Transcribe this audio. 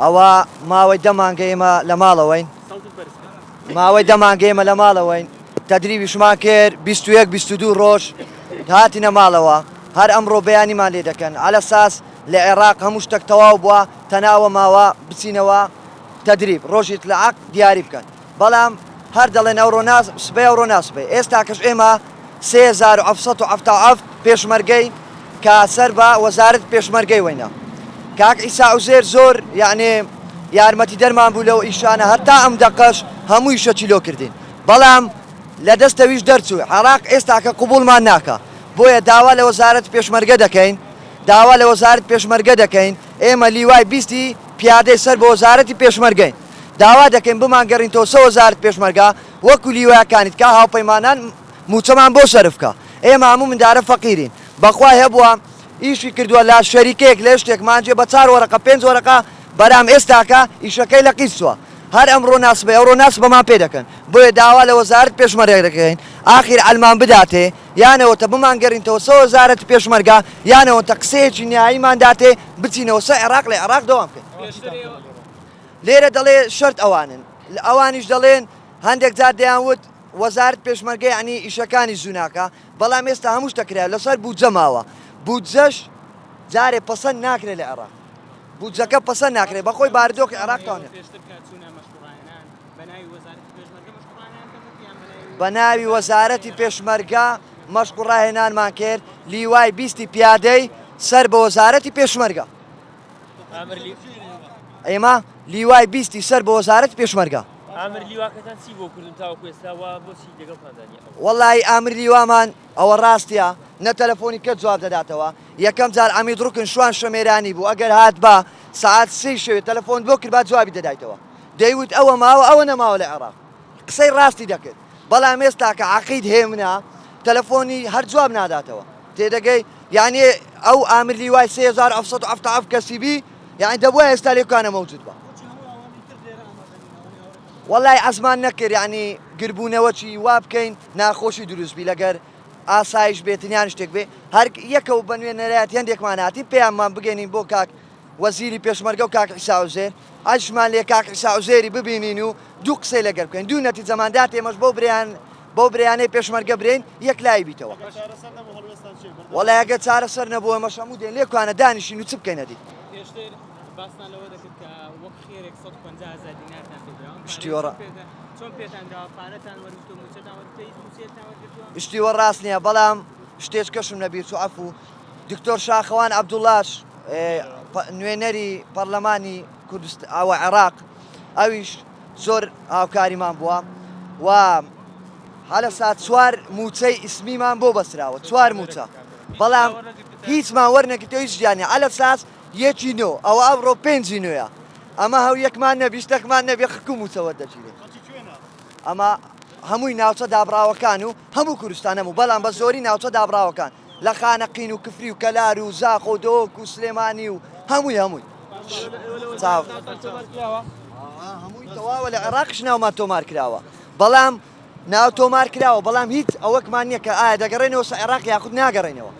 ئەوە ماوەی دە مانگە ئێمە لە ماڵەوەین ماوەی دە مانگە ئێمە لە ماڵەوەین تەدریبیشمان کرد 21 22 ڕۆژ هاتینە ماڵەوە هەر ئەمڕۆ بەیانیمان لێ دەکەن عەلە ساس لە عێراق هەموو شتەک تەواو بووە تەناوە ماوە بچینەوە تەدریب ڕۆژی اطلاعاق دیاری بکەن بەڵام هەر دەڵێن ئەوڕۆ نا سبەی ئەوڕۆ نا سبەی ئێستاکەش ئێمە 3777 پێشمەرگەی کە سەر بە وەزارەتی پێشمەرگەی وەینە کاک عیسا عوزێر زۆر یعنی یارمەتی دەرمان بوو لەو ئیشانە هەتا ئەم دەقەش هەموو ئیشەکی لۆ کردین بەڵام لە دەستەویش دەرچوو عێراق ئێستاکە قبوڵمان ناکا بۆیە داوا لە وەزارەتی پێشمەرگە دەکەین داوا لە وەزارەتی پێشمەرگە دەکەین ئێمە لیوای بیستی پیادەی سەر بە وەزارەتی پێشمەرگەین داوا دەکەین بمانگەڕینتەوە سە وەزارەت پێشمەرگە وەکو لیواکانی تکا هاوپەیمانان موچەمان بۆ سەرف کا ئێمە هەموو مندارە فەقیرین بەخوای هەبووە ئیشی کردووە لە شەریکەیەک لە شتێک مانجێ بە چار وەرەقە پێنج وەرەقە بەرام ئێستاکە ئیشەکەی لە قیس چووە هەر ئەمڕۆ ناسبەی ئەوڕۆ ناسبەمان پێ دەکەن بۆیە داوا لە وەزارەت پێشمەرگە دەکەین ئاخیر عەلمان بداتێ یانەوەتە بمانگەرینتەوە سە وەزارەتی پێشمەرگە یانەوەتە قسەیەکی نیهاییمان داتێ بچینەوە سە عێراق لە عێراق دەوام بکەین. لێرە دەڵێ شەرت ئەوانن ئەوانیش دەڵێن هەندێک جار دەیان وت وەزارەت پێشمەرگە یعنی ئیشەکانی زوو ناکا بەڵام ئێستا هەموو شتە کرایە لەسەر بودجە ماوە بودجەش جارێ پەسەند ناکرێت لە عێراق بودجەکە پەسەند ناکرێت بەخۆی بارودۆخی عێراق تەواو نیە. بە ناوی وەزارەتی پێشمەرگە مەشق و ڕاهێنانمان کرد لیوای بیستی پیادەی سەر بە وەزارەتی پێشمەرگە. ئێمە لیوای بیستی سەر بە وەزارەتی پێشمەرگە. ئامر لیواکەتان چی بۆ کردن تاوەکو ئێستا و بۆچی لەگەڵتاندا نییە ئەو؟ وەڵایی ئامر لیوامان ئەوە ڕاستە نە تەلەفۆنی کەس جواب دەداتەوە یەکەم جار عەمید ڕوکن شوان شەمێرانی بوو ئەگەر هاتبا سەعات سێی شەوێ تەلەفۆنت بۆ کردبا جوابی دەدایتەوە دەیوت ئەوە ماوە ئەوە نەماوە لە عێراق قسەی ڕاستی دەکرد بەڵام ئێستا کە عەقید هێمنە تەلەفۆنی هەر جواب ناداتەوە تێدەگەی یعنی ئەو ئامر لیوای 3777 کەسی بی یعنی دەبووە ئێستا لێکانە مەوجود بە وەڵای عەزمان نەکرد یعنی گربوونەوە چی وا بکەین ناخۆشی دروست بی لەگەر ئاسایش بێتن یان شتێک بێ هەر یەکە و بە نوێنەرایەتی هەندێکمان هاتین پەیاممان بگەینین بۆ کاک وەزیری پێشمەرگە و کاک عیسا عوزێر عەشمان لێ کاک عیسا عوزێری ببینین و دوو قسەی لەگەر بکەین دوو نەتیجەمان داتێ ئێمەش بەو برایان بەو برایانەی پێشمەرگە برێین یەکلایی بیتەوە. ئەگەر چارەسەر نەبوو هەڵوێستان چییە؟ بەردەوام وەڵای ئەگەر چارەسەر نەبوو ئێمەش هەموو دێن لێکوانە دانیشین و چ بکەینە دی. پێشتر باستان لەوە دەکرد کە وەک خێرێک 150 هەزار دینارتان پێدراوە ئەم شتی پارەیە وەڕا. چۆن پێدا چۆن پێتان دراوە پارەتان وەرگرتووە مووچەتان وەرگرتووە هیچ مووچەیەکتان وەرگرتووە؟ شتی وە ڕاست نییە بەڵام شتێچکەشم لەبیر چوو عەفوو دکتۆر شاخەوان عەبدوڵاش نوێنەری پەڕلەمانی کوردست ئەوە عێراق ئەویش زۆر هاوکاریمان بووە و هەلە سات چوار موچەی ئیسمیمان بۆ بەسراوە چوار موچە بەڵام هیچمان وەرنەگرتەوە هیچ گیانی عەلە ساس یەکی نۆ ئەوە ئەمڕۆ پێنجی نوێە ئەمە هەو یەکمان نەبی شتەکمان نەبێ خکو موچە وەردەگیرێ ئەمە هەمووی ناوچە دابڕاوەکان و هەموو کوردستان هەموو بەڵام بە زۆری ناوچە دابڕاوەکان لە خانەقین و کفری و کەلار و زاخۆ و دهۆک و سلێمانی و هەمووی هەمووی چاو هەمووی تەواوە لە عێراقیش ناومان تۆمار کراوە بەڵام ناو تۆمار کراوە بەڵام هیچ ئەوەکمان نییە کە ئایا دەگەڕێنەوە سە عێراق یاخود ناگەڕێنەوە.